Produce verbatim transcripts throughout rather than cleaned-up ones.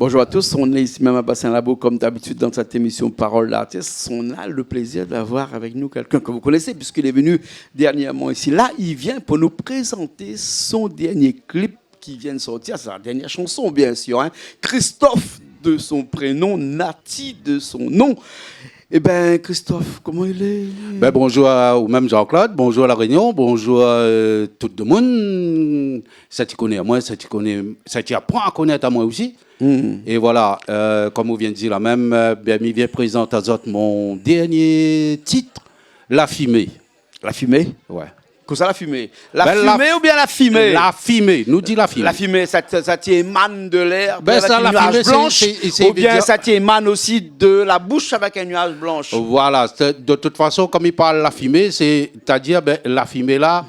Bonjour à tous, on est ici même à Bassin Labou, comme d'habitude, dans cette émission Parole d'artiste. On a le plaisir d'avoir avec nous quelqu'un que vous connaissez, puisqu'il est venu dernièrement ici. Là, il vient pour nous présenter son dernier clip qui vient de sortir, sa dernière chanson, bien sûr, hein. Christophe de son prénom, Naty de son nom. Eh ben, Christophe, koman i lé ? Ben, bonjour à, ou même Jean-Claude, bonjour La Réunion, bonjour, euh, tout le monde. Sak i koné amoin, sak i koné, sak i aprann a konèt amoin osi. Hmm. É voilà, euh, kom ou vien di la mèm, euh, ben, mi vien prézant azot mon dernié tit, La Fimé. La Fimé ? Ouais. Kosa La Fimé ? La Ben, la Fimé f-, oubien La Fimé ? La Fimé, nou di La Fimé. La Fimé, sa, sa, sa i émane de lèr, Ben, avèk sa, in la nuaz fimé, sé, blansh, sé, sé oubien sa i émane osi de la boush avèk in nuaz blansh ? Voilà, sé, de tout fason, kom i parl la fimé, sétadir, ben, la fimé la,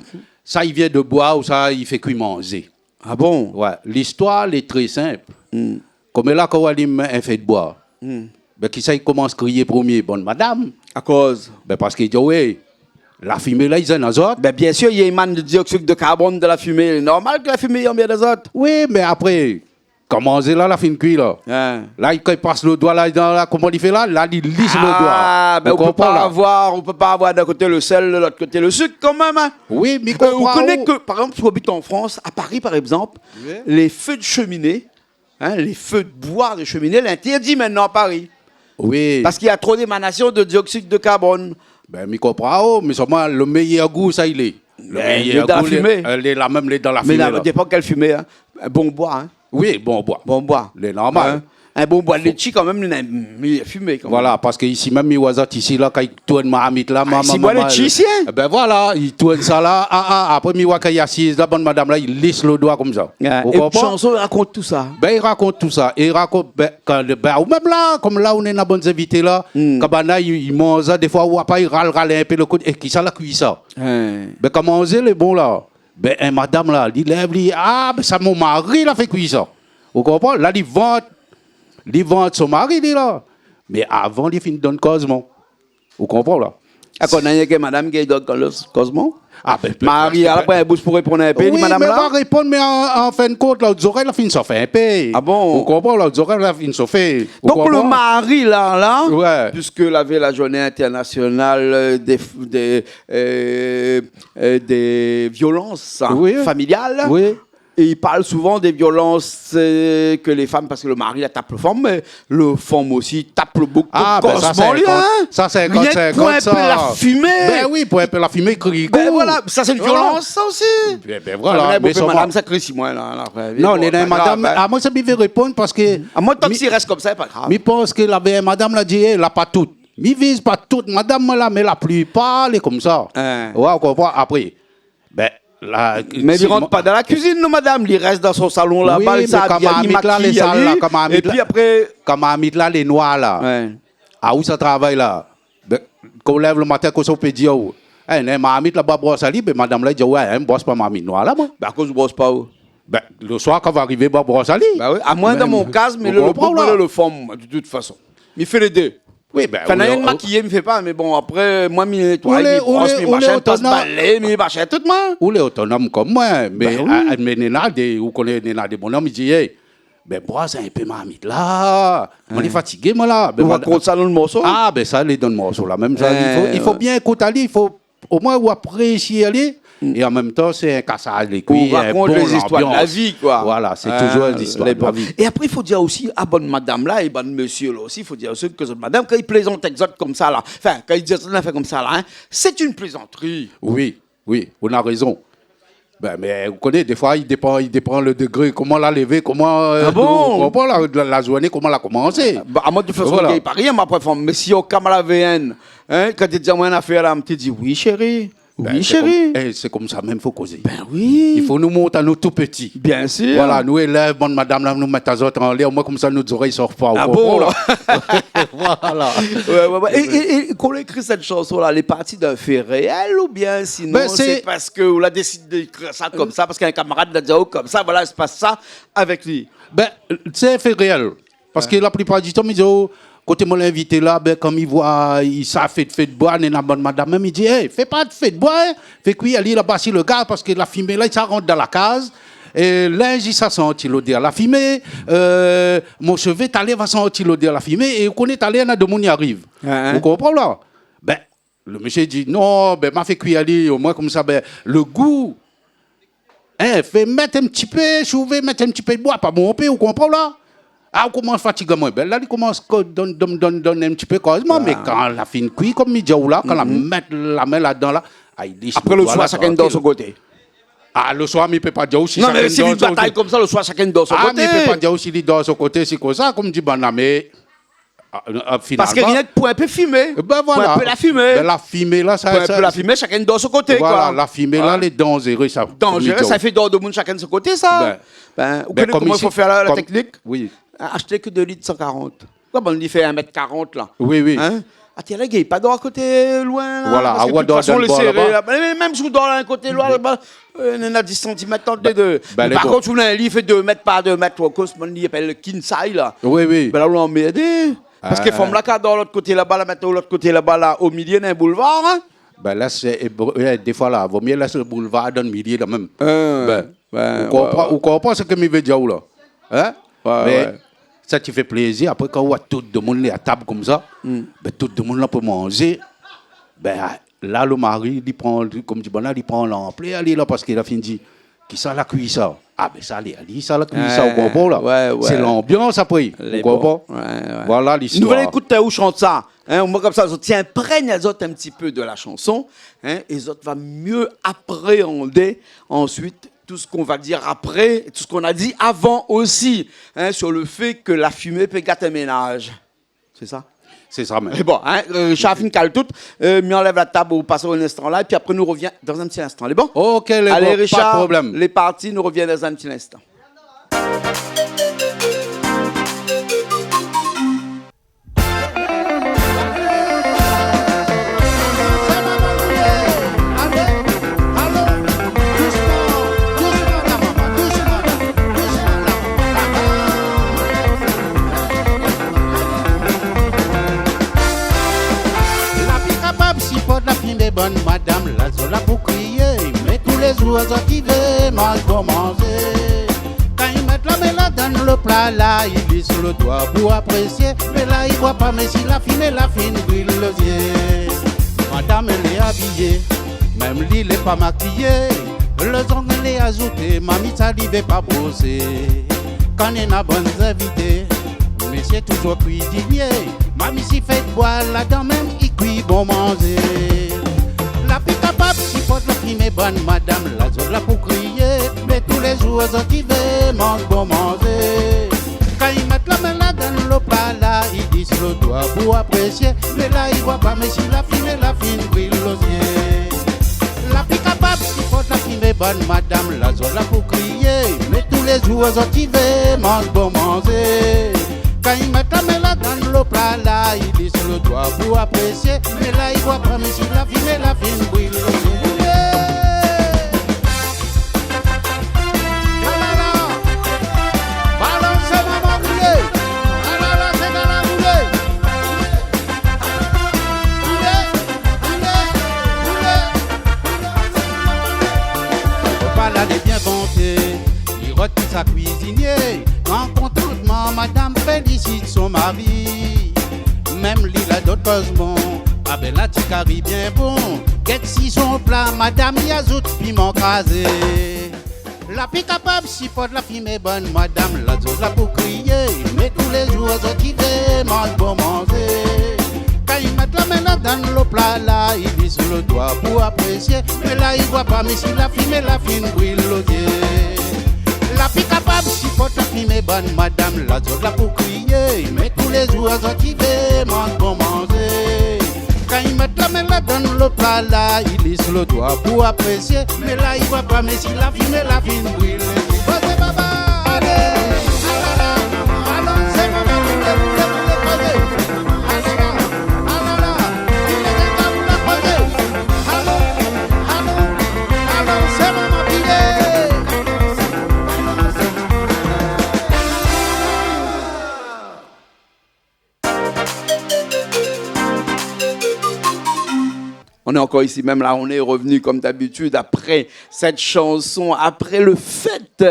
sa i vien de boi ou sa i fé kui manzé. Ah bon ? Ouais, listoir lé tré sinp. Hmm. Koméla, kan ou alim in fé d'boi, Hmm. ben, kisa i komans kriyé promié ? Bann madam. Akoz ? Ben, parské i di, oui, la fimé la, i zèn azot. Ben, bien sûr, i émane de dioxyde de carbone de la fimé. Lé normal ke la fimé i anmèrd azot. Oui, mé apré, kan manzé la, la fine kui la. Hein. La, kan i pas lo doi la, dan la, koman li fé la ? La, li lis lo doi. Ah, ben, Ou konpran la ? Ou pé pa avoir, ou pé pa avoir d'in koté le sèl, de l'ot koté le sik, kan mèm, hein. Oui, mé Euh, ou konpran koné ou ke, par égzanp, si ou abit an Frans, à Paris, par égzanp, Oui. lé fé de sheminé, hein, lé fé d'boi de sheminé lé intèrdi mintnan à Paris. Oui. Parské na tro d'émanasion de dioxyde de carbone. Ben, mi konpran, oh, mé solman, lo méyèr gou, sa i lé. Lo Ben, méyèr lé dan la gou, lé, fimé. euh, lé la mèm, lé dan la Mé fimé, la, la. Dépan kèl fimé, hein. In bon boi, hein. Oui, bon boi. Bon boi. Lé normal. Hein. In bon boi Fo- létshi, kan mèm, li na in méyèr fimé, kan mèm. Voilà, parské isi mèm, mi oi azot isi la, kan i tourn marmit la, Ah, maman, isi, boi maman, létshi isi, hein. Eh ben voilà, i tourn sa la, ah, ah, apré, mi oi kan i asiz la, bann madam la, i lis lo doi konmsa. Ouais. Ou konpran ? É shanson i rakont tousa. Ben, i rakont tousa. É i rakont, ben, kan, ben, ou mèm la, kom la, ou néna bann zinvité la, Hmm. kan banna i, i manz, défoi, ou oi pa, i ral, ral in pé lo koté, é kisa la kui sa ? Hein. Ben, kan manzé lé bon la, ben, in madam la, li lèv, li, ah, ben, sa mon mari la fé kui sa. Ou konpran ? La, li vant, li vant son mari, li la. Mé avan, li fine donn kozman. Ou konpran la ? Akoz na rienk madam ki donn kozman ? Ah, ben, pe-, Mari, pe-, la, pe-, pran in boush pou réponn in pé, li, Oui, madam mé la ? va réponn, mé an, an fin d'kont, la, out zorèy la fine sofé in pé. Ah bon ? Ou konpran, la, out zorèy la fine sofé. Ou Donk, lo konpran ? mari la, la, Ouais. puiske lavé la journée internationale, euh, des, des, euh, euh, des violences, hein, Oui. familiales, Oui. É i parl souvan dé violans, euh, ke lé fanm, parske lo mari la tap lo fanm, mé lo fanm osi tap lo boug pou Ah, ben, sa, kozman, sé li, in kont-, in. sa, sé in kont-, Rienk sé in pou kont-, in pé sa. la fimé. Ben oui, pou in pé la fimé, kri, Ben kou. voilà, sa sé in Voilà. violans, sa osi. Ben, ben voilà, Ah, mé mé bon, sèlman madam, sa kri si moin, la, la, vré, Bon, non, lé pa nana grav, madam, in. ah, moin, sa mi vé réponn parske Ah, moin, tan mi, si rès konmsa, lé pa grav. mi pans ke la, ben, madam la di, é, la pa tout. Mi viz pa tout madam, moin, la, mé la plipar, lé konmsa. In. Oué, ou konpran. Apré, Ben, la, Mé si li rant pa dan la kuizine, non, madam, li rès dan son salon laba, Oui, li mé sa, kan li marmit la, makiy, lé sal la, li, kan marmit épi la, apré kan marmit la, lé noir la. Oué. Ah, ou sa travay la. Ben, kan ou lèv lo matin, kosa ou pé dir, ou, é, néna marmit laba, bros ali, ben, madam la di, oué, in, bros pa marmit noir la, moin. Ben, akoz ou bros pa, ou ? Ben, lo soir, kan va arivé, ben, bros ali. Ben oui, amoin, Mé dan mon ka, mé ou lo, konpran, lo, la. lo fanm, de tout fason. Mi fé lé dé. Oui, ben, Anfin, ou lé, néna inn ou makiyé, mi fé pa, mé bon, apré, moin, mi nétoiy, ou lé, mi ou bros, lé, mi ou lé machin, mi pas otonom. balé, mi machin, tout, moin. Ou lé otonom konm moin, mé, Ben oui. a, a, mé néna dé, ou koné, néna dé bonom, i di, é, ben, bros in pé marmit la. Moin lé In. fatigé, moin, la. Ben, Ou voilà. rakont sa dan lo morso ? Ah, ben, sa, lé dan lo morso, la. Mèm sa, i fo, In, i fo oué. bien ékout ali, i fo omoin ou aprésié ali, Mm. é an mèm tan, sé in kasaz lé kui, Ou in rakont bon lé zistoir de la lanbians. vi, koi. Voilà, sé Ah, toujour in zistoir lé de la bon. vi. É apré, i fo dir osi, a bann madam la é bann mésié la osi, i fo dir osi ke zot madam, kan i plézant èk zot konmsa la, anfin, kan i di zot in nafèr konmsa la, in, sé in plézantri. Oui, oui, ou na rézon. Ben, mé ou koné, défoi, i dépan, i dépan lo dégré, koman la lévé, koman, euh, Ah bon ? ou konpran la, la, la zourné, koman la komansé. Ba, amoin, de tout fason, Voilà. mi gingn pa rien, ma, apré, fanm. Mé si oka ma lavé inn, in, kan té di amoin in nafèr la, mi té di, oui, shéri. Ben, Oui, sé shéri. konm-, é, sé konmsa mèm fo kozé. Ben oui. I fo nou mont anou tou pti. Bien sir. Voilà, nou élèv bann madam la, nou mèt azot anlèr, omoin konmsa nout zorèy i sof pa, ou Ah konpran, bon ? la ? Voilà. Oué, oué, oué. É, é, é kan ou la ékri sèt shanson la, lé parti d'in fé réèl oubien sinon Ben, sé sé parske ou la désidé ékri sa konmsa, parske in kamarad la di aou konmsa, voilà, i pas sa avèk li. Ben, sé in fé réèl. Parske Oué. la plipar di tan, mi di, oh, koté moin lé invité la, ben, kan mi voi, i sa fé, fé d'boi, néna bann madam, mèm, i di, é, fé pa fé d'boi, in. Fé kui ali laba si lo gaz, parske la fimé la, i sa rant dan la kaz. É linz i sa santi lodèr la fimé, eu, mon sévé talèr va santi lodèr la fimé, é ou koné talèr na domoun i ariv. Hein, hein. Ou konpran la ? Bin, lo mésyé i di, non, bin, ma fé kui ali, omoin konmsa, bin, lo gou, hein, fé mèt in ti pé, si ou vé mèt in ti pé d'boi, pa bonpé, ou konpran la ? Ah, ou komans fatig amoin. Bin, la, li komans ko-, donn, donn, donn, donn in ti pé, koz, mé kan la fine kui, konm mi di aou la, kan la mèt la min ladan la, ah, li lès lo doi la trankil. Apré lo soir, shakinn i dor son koté. Ah, lo soir, mi pé pa di aou si shakinn i dor son koté. Non, mé si li batay konmsa, lo soir, shakinn i dor son koté. Ah, mi pé pa di aou si li dor son koté, sé konmsa, konm di banna, mé, ah, eu, finalman. Parske rienk pou in pé fimé. Bin voilà. Pou in pé la fimé. Bin, la fimé la, sa, pou in pé la fimé, shakinn i dor son koté, koi. Voilà, la fimé la, lé danzéré, sa. Danzéré, sa i fé dor domoun shakinn son koté, sa. Bin, ou koné koman i fo fé la, la téknik ? Oui. Ashté ke dé lit san karant. Koman i fé in mèt karant la ? Oui, oui. Hein ? Ah, tiens, la, i gingn pa dor koté loin la, voilà, parske de tout fason, lé séré laba. Mé mèm si ou dor la, koté loin laba, eu, néna dis santimèt ant lé dé. Bin, mé par kont, si ou néna in lit i fé dé mèt par dé mèt, ou koz, koman i apèl, king size la. Oui, oui. Bin la, ou lé anmèrdé. Parske fanm la, kan dor lot koté laba, la mèt lot koté laba la, o milié, néna in boulvar, hein. Bin la, sé, é, bon, é, défoi la, vo mié lès lo boulvar dan lo milié la mèm. Bin, ou konpran, ou konpran sak mi vé di aou la ? Hein ? Mé sa i fé plézir. Apré, kan ou oi tout domoun lé a tab konmsa, bin, tout domoun la pé manzé. Bin, la, lo mari, li pran, konm di banna, li pran lanplèr, li la, parske la fine di, kisa la kui sa ? Ah, bin, sa lé ali, sa la kui sa, ou konpran la ? Sé lanbians apré, ou konpran ? Voilà listwar. Nou va ékout aou shant sa. Hein, omoin konmsa, zot i inprègn azot in ti pé de la shanson, hein, é zot va mié apréandé ansuit tout sak nou va dir apré, tout sak nou la di avan osi, hein, sur le fait que la fimé pé gat in ménaz. Sé sa ? Sé sa mèm. Lé bon, hein, eu, Richard fine kal tout. Eu, mi anlèv la tab, ou pas in instan la, épi apré nou revien dan in ti instan. Lé bon ? OK, lé bon, pa de problèm. Alé, Richard, lé parti, nou revien dan in ti instan. La pi kapab siport la fimé, bann madam, la zot la pou kriyé, mé toulézour zot i vé manz bon manzé. Kan i mèt la min ladan lo pla la, i lis lo doi pou aprésié. Mé la i voi pa, mé si la fimé la fine bril lo zié. Madam lé abiyé, mèm li lé pa makiyé. Lo zong lé azouté, mami sa li vé pa brosé. Kan néna bann zinvité, mésyé touzour kuizinié. Mami si fé d'boi ladan, mèm i kui bon manzé. La pi kapab siport la fimé, bann madam, la zot la pou kriyé, mé toulézour zot i vé manz bon manzé. Kan i mèt la min ladan lo pla la, i lis lo doi pou aprésié, mé la i voi pa, mé si la fimé la fine bril lo zié. La pi kapab siport la fimé, bann madam, la zot la pou kriyé, mé toulézour zot i vé manz bon manzé. Kan i mèt la min ladan lo pla la, i lis lo doi pou aprésié, mé la i voi pa, mé si la fimé la fine bril lo zié. Alala, balansé momon, boulé. Alala, sé dan la boulé. Boulé, boulé, boulé. Lo pla la lé bien vanté, li rod sa kuizinié. An kontantman, madam félisit son mari. Mèm li la dot kozman, abèl la ti kari bien bon. Gèt si son pla, madam i azout piman krazé. La pi kapab siport la fimé, bann madam, la zot la pou kriyé, mé toulézour zot i vé manz bon manzé. Kan i mèt la min ladan lo pla la, i lis lo doi pou aprésié, mé la i voi pa, mé si la fimé la fine bril lo zié. La pi kapab siport la fimé, bann madam, la zot la pou kriyé, mé toulézour zot i vé manz bon manzé. Kan i mèt la min ladan lo pla la, i lis lo doi pou aprésié, mé la i voi pa, mé si la fimé la fine bril. Kozé baba. Alé, alala, alon, sé moman, boulé, boulé, boulé, kozé. Alala, alala, boulé, boulé, boulé, kozé. Alon, alon, alon, sé moman, boulé. On est encore ici même là, on est revenu comme d'habitude après cette chanson, après le fait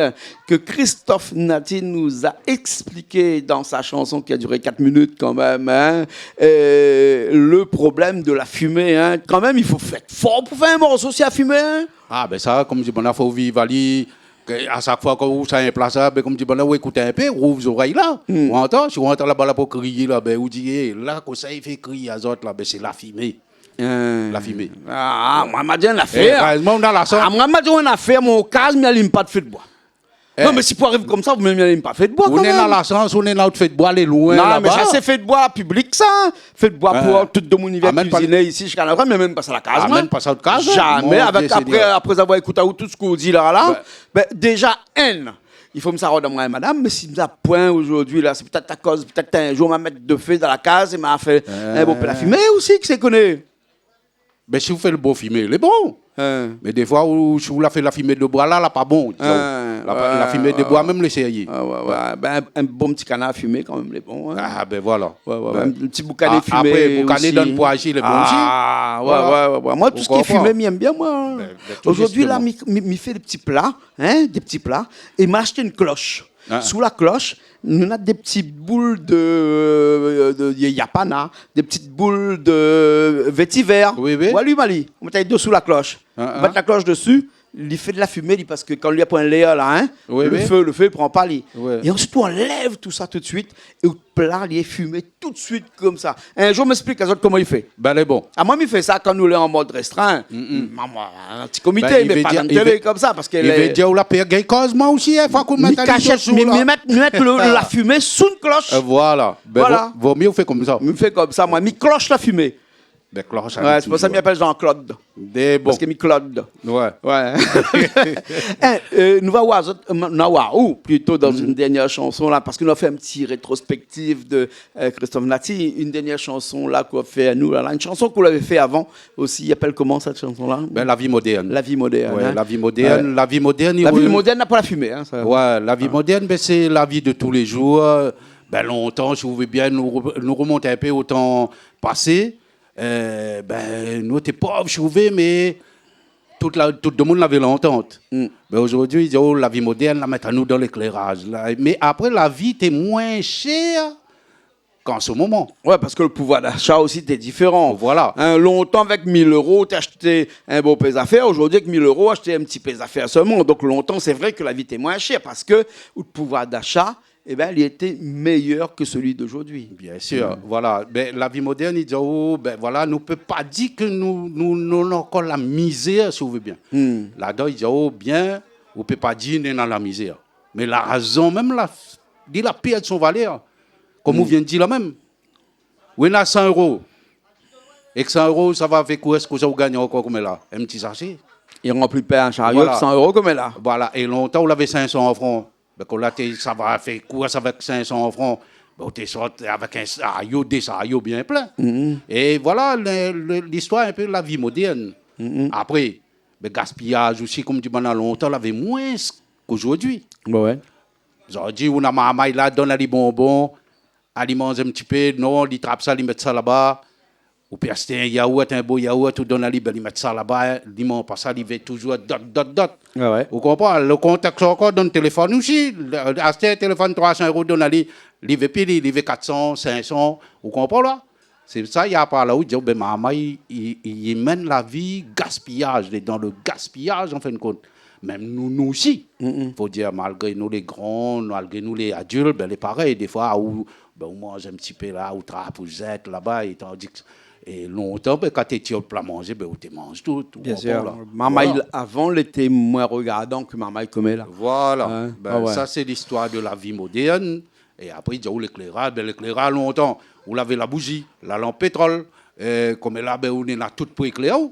que Christophe Naty nous a expliqué dans sa chanson qui a duré quatre minutes quand même, hein, euh, le problème de la fumée, hein. Quand même, il faut être fort pour faire un morceau sur la fumée, hein. Ah, ben sa, konm di banna, fo viv ali. Ke a shak foi ke ou sa in plas la, ben, konm di banna, ou ékout in pé, ou ouv zorèy la. Hmm. Ou antan, si ou antan laba la pou kriy la, ben, ou di, é, la, kosa i fé kriy azot la, ben, sé la fimé. Hmm. La fimé. Ah, moin, ma di in afèr. Eh, érezman, ou na la shans. Ah, moin, ma di in afèr, mon kaz, mi alim pa de fé d'boi. Eh. Non, mé si pou ariv konmsa, ou mèm, mi alim pa fé d'boi, ou kan mèm. Ou néna la shans, ou néna out fé d'boi, lé loin laba. Non, mé sa, sé fé d'boi piblik, sa. Fé d'boi pou tout domoun i vien kuiziné isi, ziska la fin, mé amenn pa sa la kaz, moin. Amenn pa sa out kaz, hein. Zamé, avèk, apré, apré avoir ékout aou tout sak ou di la, la. Ouais. Ben, déza, inn, i fo mi sa rod amoin in madam, mé si mi sa poin zordi la, sé pétèt akoz, pétèt in zour, ma mèt de fé dan la kaz é ma fé in bon pé la fimé osi, kisa i koné. Ben, si ou fé le bon fimé, lé bon. Hein. Mé défoi, ou, si ou la fé la fimé de boi la, la pa bon, dizon. Hein, la, la fimé de boi mèm, lé sérié. Ouais, ouais, ouais. Ben, in, in bon ti kanar fimé, kan mèm, lé bon, hein. Ah, ben voilà. Ouais, ouais, ouais. Ben, in ti boukané fimé apré, boukané osi. Dan le poi osi, lé bon osi. Ah, ouais, ouais, ouais, ouais. Moin, tout sak lé fimé, mi èm bien, moin. Voilà. Ou konpran ? Ben, ben, tout justement. Zordi la, mi, mi, mi fé dé ti pla, hein, dé ti pla, é ma ashté in klosh. Ah. Sou la klosh, nou na dé ti boul de, de, de yapana, dé ti boul de vétivèr. Oui, oui. Ou alim ali, ou mèt ali dosou la klosh. Ah, ah. Ou mèt la klosh desi, li fé de la fimé, li, parske kan li na poin lèr la, hein, le fé, le fé i pran pa li. Oui. É ansuit, ou anlèv tout sa tout de suit, é out pla, li lé fimé tout de suit konmsa. In zour, mi èksplik azot koman i fé. Ben, lé bon. Ah, moin, mi fé sa kan nou lé an mod restrin. Mm, mm. Moin, moin, in ti komité, ben, mé pa dan télé konmsa, parske i vé dir ou la pèr gingn koz, moin osi, hein, fo ou mèt ali dosou la. Mi kashèt, mi, mi mèt, mi mèt le, la fimé sou in klosh. Euh, voilà. Ben, vo, vo mié ou fé konmsa. Mi fé konmsa, moin, mi klosh la fimé. Ben, klosh, ouais, sé pou sa mi apèl Jean-Claude. Dé bon. Parske mi klod. Ouais. Ouais. Eh, euh, nou va oir azot, euh, nou va oir ou plito dan in dèrnièr shanson la, parske nou va fé in ti rétrospektif de, euh, Christophe Naty, in dèrnièr shanson la k'ou la fé anou la, la, in shanson k'ou lavé fé avan osi, i apèl koman sèt shanson la ? Ben, La vie moderne. La vie moderne, hein. Ouais, La vie moderne, ouais. La vie moderne, La vie moderne, na pa la fimé, hein, sa. Ouais, La vie moderne, ben, sé la vi de tou lé zour. Ben, lontan, si ou vé bien, nou re-, nou remont in pé o tan pasé. Euh, ben, nou té pov, si ou vé, mé tout la, tout domoun lavé lantant. Mm. Mé zordi, i di, oh, la vi modèrn la mèt anou dan lékléraz la. Mé apré, la vi té moin shèr k'an se moman. Ouais, parske le pouvoir d'achat osi té diféran. Voilà. Hein, lontan, avèk mil éro, ou té ashté in bon pé zafèr. Zordi, avèk mil éro, ou ashté in ti pé zafèr solman. Donk, lontan, sé vré ke la vi té moin shèr parske le pouvoir d'achat, eh ben, il était meilleur que celui d'aujourd'hui. Bien sûr, voilà. Ben, la vi modèrn, i di, oh, ben, voilà, nou pé pa di ke nou, nou, nou néna ankor la mizèr, si ou vé bien. Hmm. Ladan, i di, oh, bien, ou pé pa di néna la mizèr. Mé larazon mèm la, li la pèrd son valèr. Konm ou vien di la mèm. Ou néna san éro. Èk san éro, sa va fé koué, èske sa ou gingn ankor koméla ? In ti sashé. I ranpli pa in shario èk san éro koméla. Voilà. É lontan, ou lavé sink san fran. Ben, kan la té, sa va fé koué avèk sink san fran. Ben, ou té sort avèk in shario, dé shario bien plin. Mhm. É voilà, le, le, listoir in pé la vi modèrn. Mhm. Apré, ben, gaspiyaz osi, konm di banna, lontan, lavé moin k'ozordi. Bon, ouais. Zordi, ou na marmay la, donn ali bonbon, ali manz in ti pé, non, li trap sa, li mèt sa laba. Ou pé ashté in yaourt, in bo yaourt, ou donn ali, ben, li mèt sa laba, li manz pa sa, li vé touzour dot, dot, dot. Ah ouais. Ou konpran ? Le kontèks ankor dan téléfone osi. Le, ashté in téléfone troi san éro, donn ali, li vé pi li, li vé kat san, sink san. Ou konpran la ? Sé sa, i apar la, ou di, ben, marmay, i, i, i mèn la vi gaspiyaz, lé dan le gaspiyaz, an fin de kont. Mèm nou, nou osi. Mm, mm. Fo dir, malgré nou lé gran, malgré nou lé adilt, ben, lé parèy. Défoi, ou, ben, ou manz in ti pé la, ou trap, ou zèt laba, é tandi ke, é lontan, ben, kan té tir pla manzé, ben, ou té manz tout, ou konpran la. Bien sûr. Marmay avan, lété moin regardan ke marmay koméla. Voilà. Hein ? Ben, ah ouais. Sa, sé listoir de la vi modèrn. É apré, i di, oh, lékléraz, ben, lékléraz, lontan, ou lavé la bouzi, la lanp pétrol, euh, koméla, ben, ou néna tout pou éklèr aou.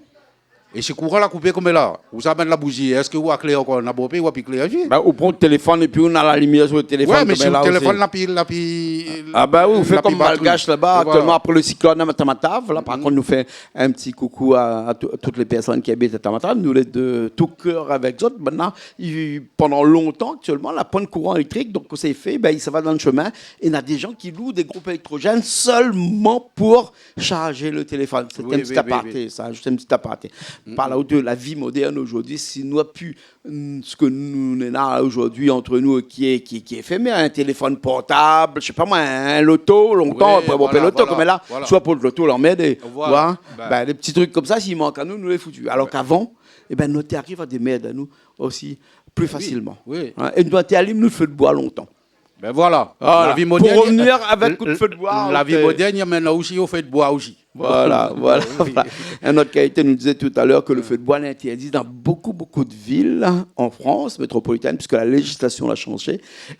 É si kouran la koupé koméla, ou sa mèt la bouzi, èske ou a klèr ankor ? Na bonpé, ou a pi klèr, vi. Bin, ou pran téléfone épi ou na la limièr su téléfone. Wé, mé si téléfone la pi, la pi, la pi batri. A bin oui, ou fé kom Malgash laba, aktièlman, apré le siklone a Tamatave, la, par kont, nou fé in ti koukou a, a tou-, tout lé pèrsone ki abit a Tamatave. Nou lé de tou kèr avèk zot. Mintnan, i, pandan lontan, aktièlman, la poin kouran élèktrik, donk, kosa i fé, bin, i sava dan le shemin, é na dé jan ki lou dé group élèktrojèn sèlman pou sharz le téléfone. Sété in ti aparté, sa, zis in ti aparté. Parl aou de la vi modèrn zordi, si nou la pi, mm, sak nou néna zordi ant nou ki lé, ki, ki lé éfémèr, in téléfone portab, mi sé pa moin, in loto, lontan, apré, bon, voilà, loto, koméla, soi pou loto, lanmèrdé. Voilà. Bin, dé ti trik komsa, si i mank anou, nou lé foutu. Alor k'avan, ébin, nou té ariv a démèrd anou osi pli fasilman. Oui. In, é nou té alim nout fé d'boi lontan. Bin voilà. Voilà. La vi modèrn, pou rovnir avèk kout fé d'boi, la vi modèrn i amenn aou osi o fé d'boi osi. Voilà, voilà, voilà. In not kalité, nou dizé talèr ke le fé d'boi lé intèrdi dan bokou, bokou de vil an Frans métropolitèn, puisk la lézislasion la shanzé,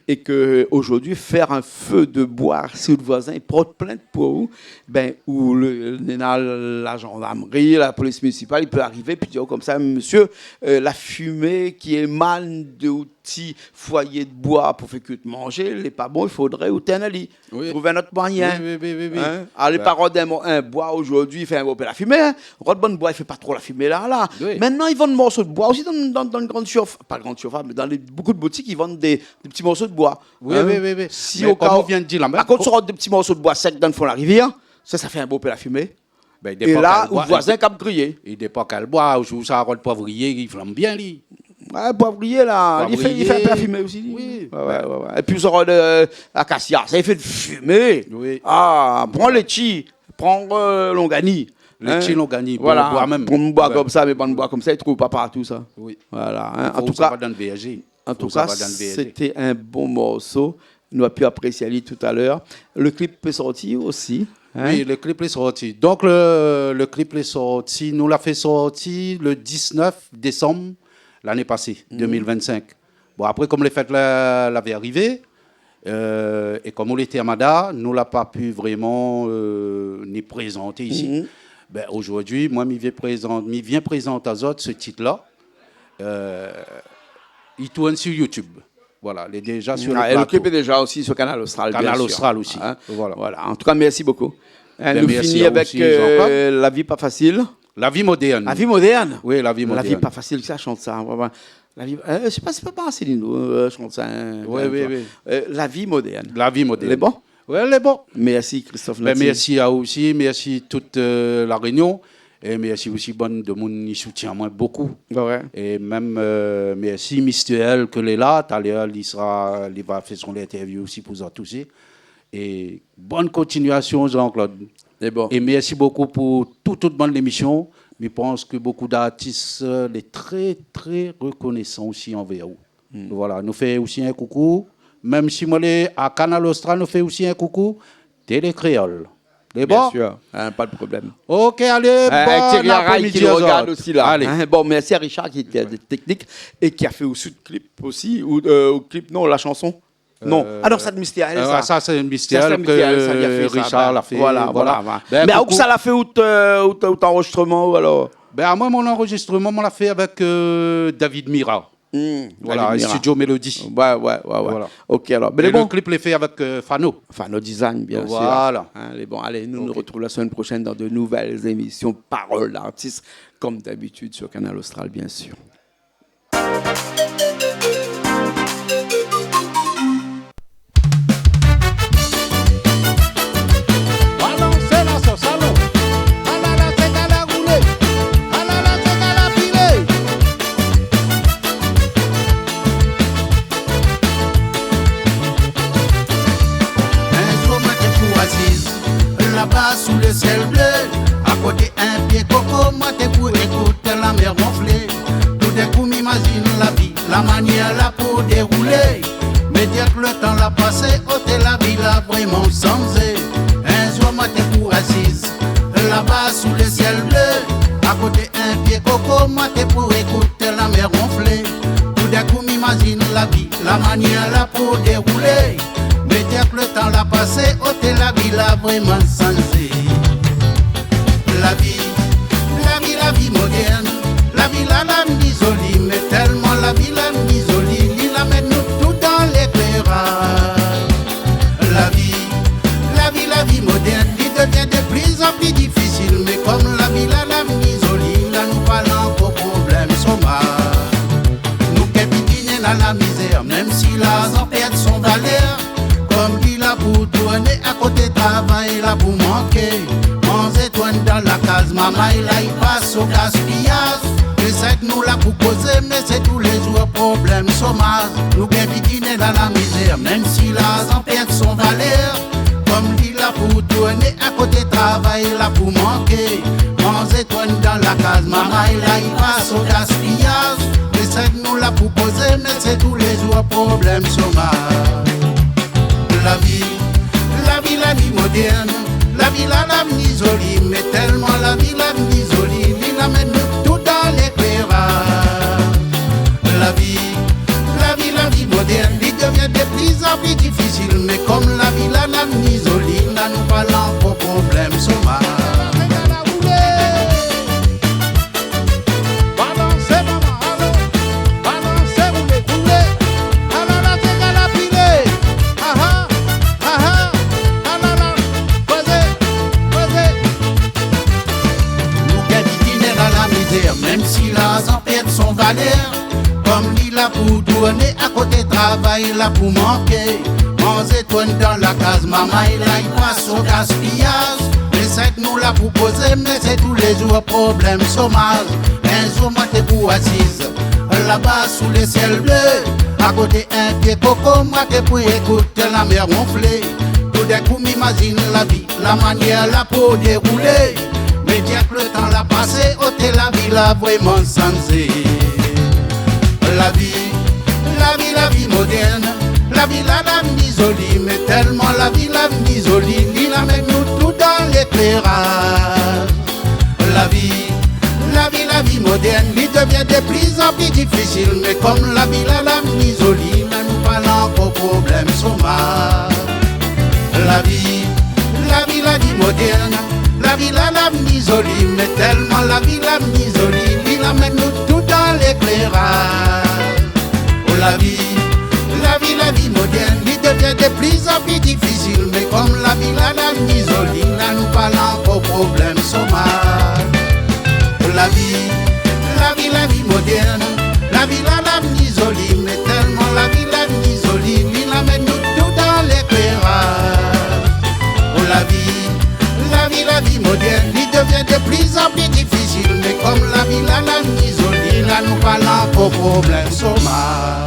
é ke zordi, fé in fé d'boi, si out voizin i port plint pou ou, bin, ou le, néna la zandarmri, la polis minisipal, i pé arivé, pi dir komsa, mésyé, eu, la fimé ki éman de ti foiyé d'boi pou fé kui manzé, lé pa bon, i fodré ou tinn ali. Oui. Trouv in not moiyin. Oui, oui, oui, oui, oui. In ? Alé pa rod in mo-, in boi zordi, i fé in bonpé la fimé, in. Rod bann boi, i fé pa tro la fimé la, la. Oui. Mintnan, i vann morso d'boi osi dan, dan, dan gran sirf-, pa gran sirfas, mé dan lé, bokou de boutik, i vann dé, dé ti morso d'boi. Oui, oui, oui, oui. Mé o ka kom ou vien de dir la, par kont, si ou rod dé ti morso d'boi sèk dan le fon la rivièr, sa, sa fé in bonpé la fimé. Bin, i dépan kèl boi. É la, out voizin i kab kriyé. I dépan kèl boi, ou, ou sa rod poivrié, i flanm bien, li. Wé, poivrié, la, li fé, li fé in pé la fimé osi, li. Oui. Wé, wé, wé, wé. Épi, ou sa rod, eu, akasia, sa i fé de fimé. Oui. A, pran létshi, pran, eu, longani. Létshi, longani, bon boi mèm. Voilà. Pran boi komsa, mé bann boi komsa, i trouv pa partou, sa. Oui. Voilà, in. Fo ou sava dan le vérzé. An tou ka, sété in bon morso. Nou la pi apresié ali talèr. Le klip lé sorti osi, in ? Oui, le klip lé sorti. Donk, le, le klip lé sorti, nou la fé sorti le diznèf désanm lané pasé, dé mil vinn-sink. Bon, apré, kom lé fèt la, lavé arivé, eu, é kom nou lété a Mada, nou la pa pu vréman, eu, ni prézanté isi. Bin, zordi, moin, mi vien prézant, mi vien prézant azot se tit-la. Eu, i tourn su YouTube. Voilà, lé déza su le plato. A, é le klip lé déza osi su Kanal Austral, bien sir. Kanal Austral osi. In ? Voilà. Voilà. An tou ka, mèrsi bokou. In, nou fini avèk, eu, Jean-Claude. La vi pa fasil. La vi modèrn. La vi modèrn. Oui, la vi modèrn. La vi pa fasil, sa shant sa. Wé, wé. La vi, eu, sé pa, sé pa Marcelino, eu, shant sa, in, oui, oui, oui. Eu, La vi modèrn. La vi modèrn. Lé bon ? Wé, lé bon. Mèrsi, Christophe Naty. Bin, mèrsi aou osi, mèrsi tout, eu, La Rényon. É mèrsi osi bann demoun i soutien amoin bokou. Wé, wé. É mèm, eu, mèrsi Mister L ke lé la, talèr li sra, li va fé son interview osi pou zot osi. É bone kontiniasion, Jean-Claude. Lé bon. É mèrsi bokou pou tout, tout bann lémision. Mi pans ke bokou d'artis, eu, lé trè, trè rekonésan osi anvèr ou. Voilà, nou fé osi in koukou. Mèm si moin lé a Kanal Austral, nou fé osi in koukou. Télé Kréol. Lé bon ? Bien sir. In, pa de problèm. OK, alé, bon apré-midi azot. Thierry Araye ki nou rogard osi la. Alé. In, bon, mèrsi a Richard ki lété a la teknik é ki la fé osi le klip osi, ou, eu, le klip, non, la shanson. Non. Eu, a non, sa sé Mister L, eu, sa. Sa sé Mister L ke Richard la fé. Voilà, voilà. Bin, koukou. Mé ousa la fé out, eu, out, out anrozistroman, ou alor ? Bin, amoin, mon anrozistroman, moin la fé avèk, eu, David Mira. Voilà, David Mira. Studio Mélodie. Wé, wé, wé, wé. Voilà. OK, alor. É le klip lé fé avèk, eu, Fano. Fano Design, bien sir. Voilà. In, lé bon. Alé, nou, nou retrouv la semèn proshèn dan de nouvèl émision Parole d'artiste, kom d'abitid, su Kanal Austral, bien sir. Balansé la sos, alon. Ala la, sé ka la roulé. Ala la, sé ka la filé. In zour moin té pou asiz laba su le sièl blé, akoté in pié koko, moin té pou ékout la mèr ronflé. Toudinkou mi mazine la vi, la manièr la pou déroulé. Mé dir ke le tan la pasé, oté la vi la vréman shanzé. In zour moin té pou asiz laba su le sièl blé, akoté in pié koko, moin té pou ékout la mèr ronflé. Toudinkou mi mazine la vi, la manièr la pou déroulé. Mé dir ke le tan la pasé, oté la vi la vréman shanzé. La vi, la vi, la vi modèrn. la pou manké. Manzé tourn dan la kaz, marmay la i pas o gaspiyaz. Mé sak nou la pou kozé, mé sé toulézour problèm somaz. Nou gingn vit iné dan la mizèr, mèm si larzan pèrd son valèr. Konm li la pou tourné akoté, travay la pou manké. Manzé tourn dan la kaz, marmay la i pas o gaspiyaz. Mé sak nou la pou kozé, mé sé toulézour problèm somaz. La vi, la vi, la vi modèrn, la vi la, la vni zoli, mé tèlman la vi la vni zoli, li la mèt nou tout dan lékléraz. La vi, la vi, la vi modèrn, li devien de pli an pli difisil, mé konm la vi la, la vni zoli, la nou pa la ankor problèm somaz. Balansé, momon, alé. Balansé, roulé, roulé. Alala, sé galapilé. Aha, aha, alala. Kozé, kozé. Nou gingn vit iné dan la mizèr, mèm si larzan pèrd son valèr. Konm li la pou tourné akoté, travay la pou manké. Manzé tourn dan la kaz, marmay la i pas o gaspiyaz. Mé sak nou la pou kozé, mé sé toulézour problèm somaz. In zour moin té pou asiz laba sou le sièl blé, akoté in pié koko, moin té pou ékout la mèr ronflé. Toudinkou mi mazine la vi, la manièr la pou déroulé. Mé diak le tan la pasé, oté la vi la vréman sanzé. La vi, la vi, la vi modèrn, la vi la, la vni zoli, mé tèlman la vi la vni zoli, li la mèt nou tout dan lékléraz. La vi, la vi, la vi modèrn, li devien de pli an pli difisil, mé konm la vi la, la vni zoli, la nou pa la ankor problèm somaz. La vi, la vi, la vi modèrn, la vi la, la vni zoli, mé tèlman la vi la vni zoli, li la mèt nou tout dan lékléraz. O la vi, la vi, la vi modèrn, li devien de pli an pli difisil, mé konm la vi la, la vni zoli, la nou pa la ankor problèm somaz. O la vi, la vi, la vi modèrn, la vi la, la vni zoli, mé tèlman la vi la vni zoli, li la mèt nou tout dan lékléraz. O la vi, la vi, la vi modèrn, li devien de pli an pli difisil, mé konm la vi la, la vni zoli, la nou pa la ankor problèm somaz.